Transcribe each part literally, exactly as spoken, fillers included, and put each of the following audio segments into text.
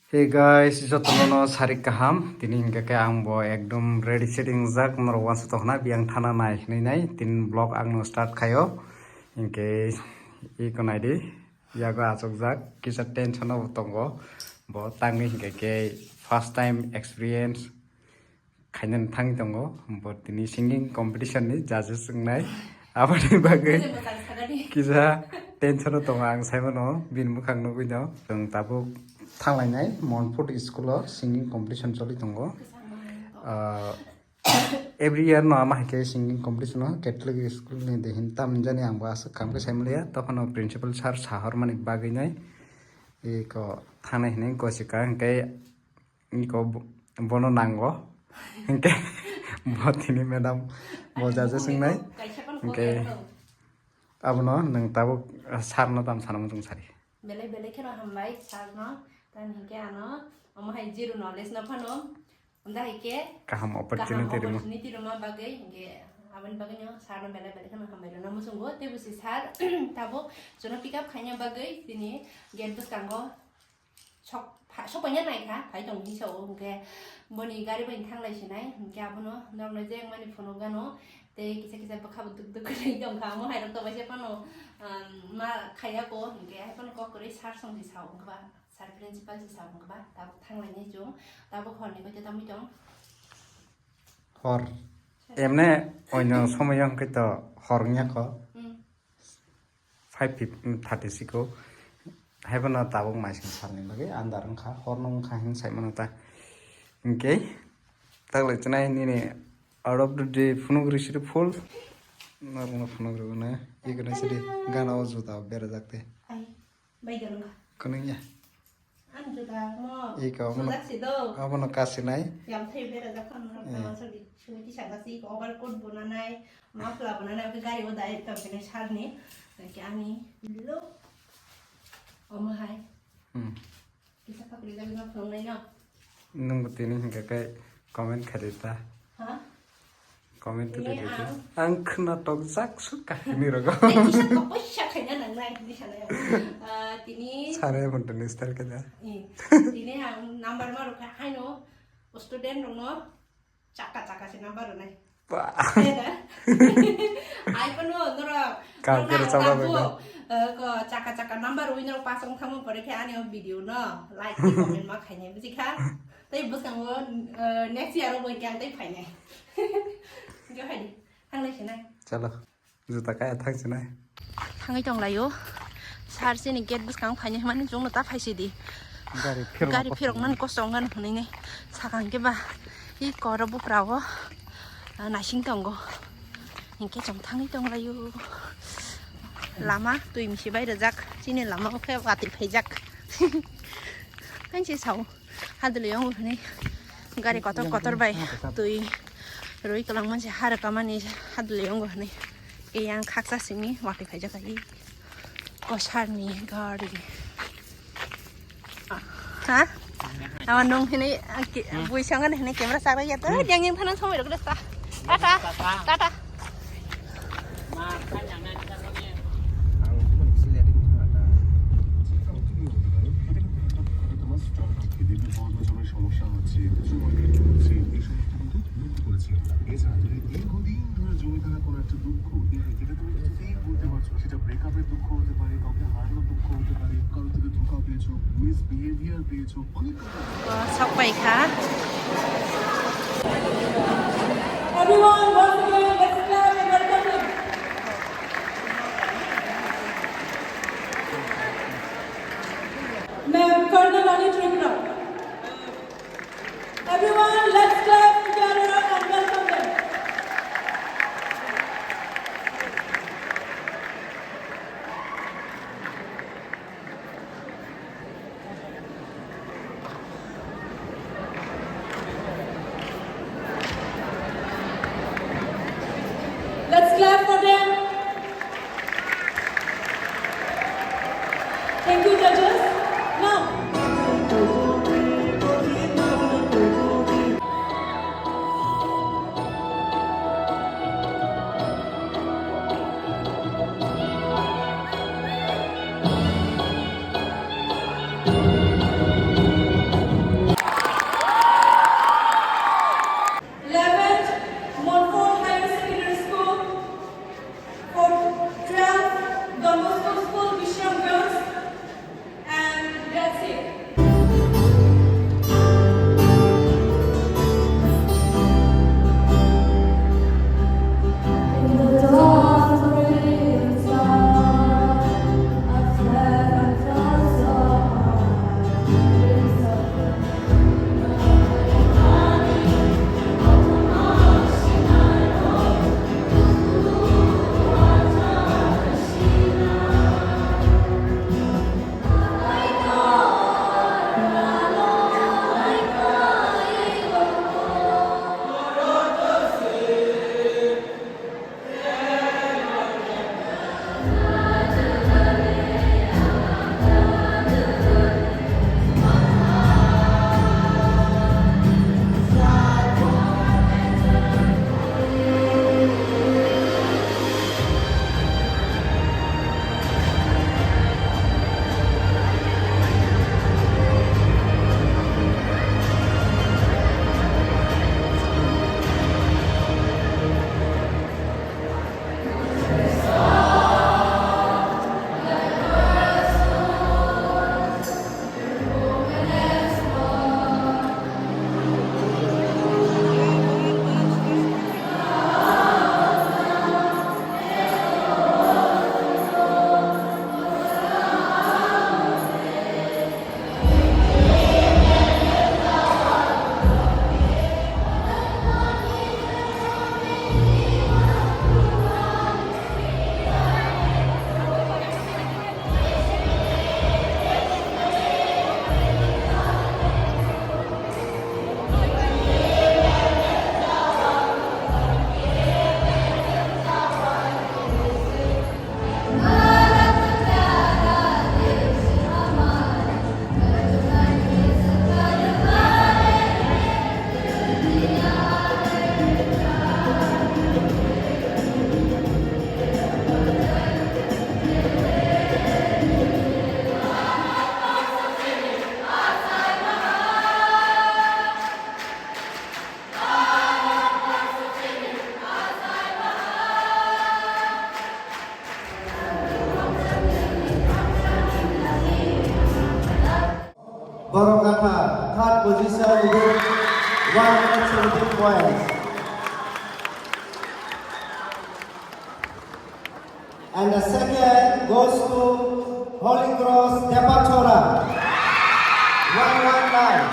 Hey guys, jotono no sarik kaham. Tini hinkhe khe ang bo ekdom ready setting jak norok wansa tokna biyang thana nai hinwi nai. Tini vlog ang no start khayo. Hinkhe iko nai di. Yago achuk jak kisa tension o tongo. Bo tangwi hinkhe khe first time experience khainani thangwi tongo, bo tini singing competition ni judges wngnai. Aboni bagwi kisa tension o tongo ang, saimano bini mwkhang nugwi no. Chwng tabuk thanglainai Montfort school o singing competition choli tongo. Ah, every year no ama hai khe singing competition o Catholic school ni de hin tam jani ang bo aswk kam khe saimaliya, tophano principal sir sahormani bagwi nai eko thangnai hinwi gosikha, hinkhe iko bo-, bono nango. Hinkhe bo tini madam bo jaja swngnai. Hinkhe abono nwng tabuk sir no tam sana muchung sari. Belai belai kheno hambai sir no. Tani hinkhe ano omo hai zero knowledge no phano. Unda hinkhe kaham opportunity rwma bagwi hinkhe aboni bagwi no sir no belai belai kheno hambai rwna muchungo. Tei busi sir tabuk jono pick up khaina bagwi tini gate bwskango sok pha-, sok paina nai kha, phai tong hinwi sao, hinkhe boni gari bai thang lai sinai, hinkhe abono norokno jeng mani phunuk gano, tei kisa kisa bwkha bo duk duk khe tong kha, omo hai rok to bai se phano, um, ma khaiya ko, hinkhe hai phano kok kwrwi sir song si sao wngkha ba, sir principal si sao wngkha ba, tabuk thang lainai chwng, tabuk hor ni koi to tamwi tong. Hor, emne oino somoyo hwnkhe to hor wngya kho. Hmm. Five thirty six o. Haiphano tabuk maising salni bagwi andar wngkha, hor no wngkha hinwi saimano ta. Hinkhe taklai chinai nini out of the day phunuk rwi siri full. Norokno phunuk rwgwna, ikwna siri gana o juda berajak de. Ai, bai gana wngkha. Kwnwi ya. Ang juda mo. Iko, abono, sujak si do. Abono kasinai. Yam thai berajak kha norok. Eh. Tama sori. Sumi kisa gasi iko overcoat bo nanai, muffler bo nanai, oke gari o dai to kene sarni. Oke ani lo. Omo hai. Hmm. Kisa pakri jabi no phone nai no. Nwng bo tini hinkha khe comment khaidi ta. Ha? Comment tini tuli di. Ang khwnatok jak suk kahini rogo. Tini sa kapaisa khaina nangnai, tini sanai. Ah, tini sare montoni style khaida. Eh, tini ang number ma rokha haino student rokno chaka chaka se number rwnai. Ba. Ai kono norok. Kang kero chapa bai na. Ko chaka chaka number rwi norok pasang thangma pore khe ani o video no like comment ma khainai buji kha. Tei bwskango, eh, next year o bo khe ang tei phainai. Hwnkhe phaidi, thanglai sinai. Chalo, juta kaya thang sinai. Thangwi tonglaio. Sir chini gate bwskango phainai hwnmani chwngno ta phaisidi. Gari phirokma. Gari kosto phirokmani kosto wngmani hwnwi nai. Sakang khe ba, i koro buprao, ah, naising tongo. Hinkhe chwng thangwi tonglaio. Lama twi misi bai rwjak. Chini lama o khe watwi phaijak. Thanse sao. Hadwlwi wngo hwnwi gari kotor kotor bai twi rwi kwlangma se ha rwkamani hadwlwi wngo hwnwi. Eyang khaksa simi watwi phaijak ai kosarni gari. Ha? Ama nung hwnwi, ah, ki-, bui sangani hwnwi camera chakra ya to, yang yang phano somoi rok ta. Tata, tata. Sok pai kha. Everyone, once again, let's clap and welcome him. Ma'am, Colonel Ani Tripura. Everyone, let's clap together and welcome them. Let's clap for them. Thank you, judges. Now, Borokatha, third position with one hundred seventeen points. And the second goes to Holy Cross Depachora, one one nine.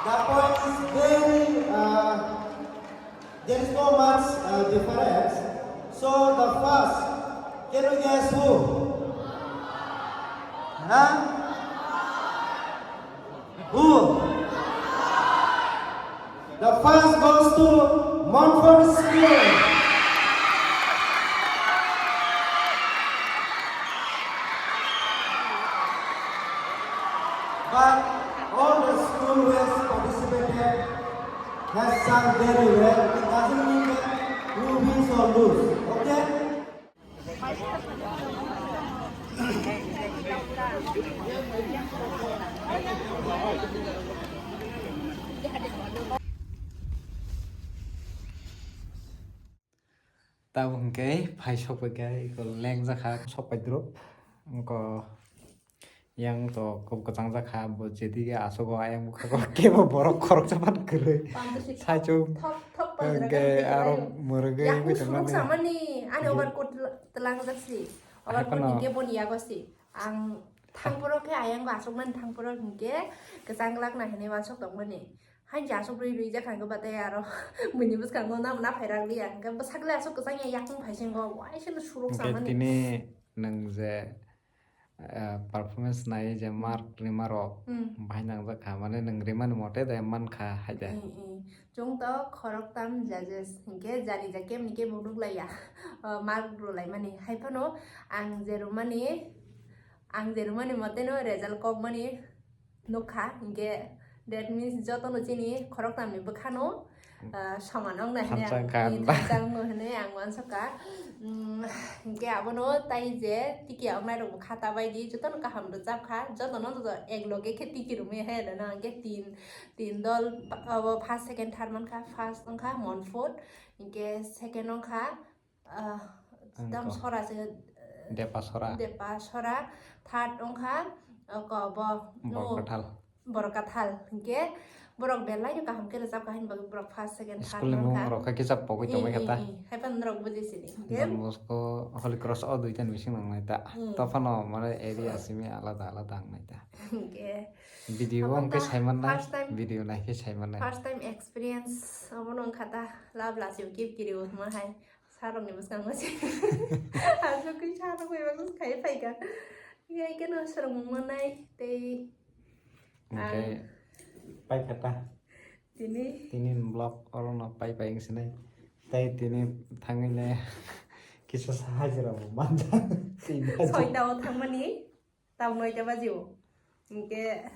The point is very, uh, there is no much, uh, difference. So the first, can you guess who? Huh? Who? The first goes to Montfort School. But all the school who has participated has sung very well. It doesn't mean that you win or lose. Okay? Tabuk hwnkhe phai sokphaikha, eko lengjak kha sokpai drop. Eko yang to kwchang jak kha, bo jedige asogo ayang bwkhago kebo borok khoroksa phano kwrwi. Saichung hwnkhe aro mwrwgwi wngwi tongmani. Ani overcoat tlangjak si. Overcoat hwnkhe boni yago si. Ang thangphuru khe ayang bo aswkmani thangphuru hwnkhe kwchang glak nai hinwi uansuk tongmani. Haini aswk rwi rwi jak kha hwnkhe batai aro buini bwskango nang na phairak liya hwnkhe bwsak le aswk kwchang ya yakung phaisingo waisa no suruk samani. Tini nwng je, eh, performance nai je mark rima rok bahai nangjak kha, mane nwng rimani mote de man kha hai de. Chwng to khoroktam judges hwnkhe jani ja kemni kebo nuklaiya, o mark rwlaimani. Haiphano ang je rwmani, ang je rwmani moteno result kokmani nukha, hwnkhe that means jotono chini khoroktamni bwkhano, ah, soman wngnai hwnwi ang, thansa wngno hwnwi ang uansukha. Hwnkhe abono tai je tiki wngnai rokbo kha ta baidi jotono kaham rwchapkha, jotono ekloge khe tiki rwmwi hai rwna hwnkhe tin tin dol, abo first, second, third mankha. First wngkha Montfort, hinkhe second wngkha, ah, Damsora se, Depasora. Depasora, third wngkha, ah, ko bo, Borkathal. Borkathal, hinkhe borok belai no kaham khe rwchap kha, haini bagwi borok first, second, third wngkha. School ni mung rok khe kisa pogwi tongwi kha ta. Hai phano norok buji sini. Don Bosco, Holy Cross o duita ni bising nangnai ta. To phano mane area simi alada alada wngnai ta. Hinkhe Video o hwnkhe saimannai, first time, video naikhe saimannai. First time experience, abono wngkha ta, love lachio kip kiri o hwnma hai, sarokni bwskango se. Aswk khe sarok bai bagwi khai phaikha. Hinkhe no swrwngmung mannai, tei ang paikha ta. Tini? Tini vlog orono pai pai wngsinai. Tei tini thangwi le kisa sa hajira bo manja. Soita o thangmani. Tamo noita baji o. Hinkhe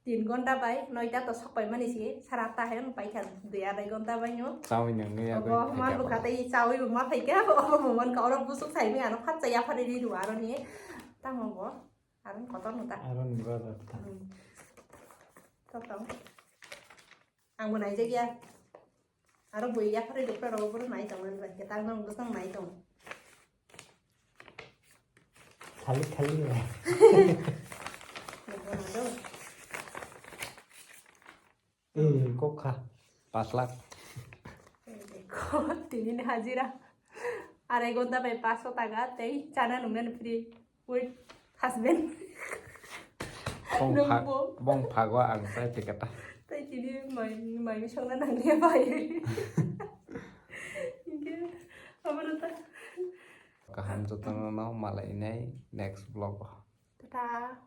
tin gonta bai noita to sok pai mani si, sara atta hai wng paikha dui arai gonta bai no. Chawi nang ya. Obo man bwkha tei chawi bo ma phaikha, obo bo mankha oro busuk sai mi ano phatsa yaphari ri rw aro ni. Tamo bo aro kotor no ta. Aro ni brother ta. Totong. Ang bo naijak ya. Aro bui yaphari dukra rogo boro nai tong nani bai khe tak nang bwsang nai tong. Khali khali ya. Eh, kok kha. Pas lakh. Tini ni hajira. Arai gonta bai paso taka tei chana nungnani free. Wait, husband. Bong pha-, bong phago ang chai tikata. Tai tini mai, mai mi songna nangya bai. Hinkhe, aboro ta. Kaham jotono no malai nai next vlog o. Tata.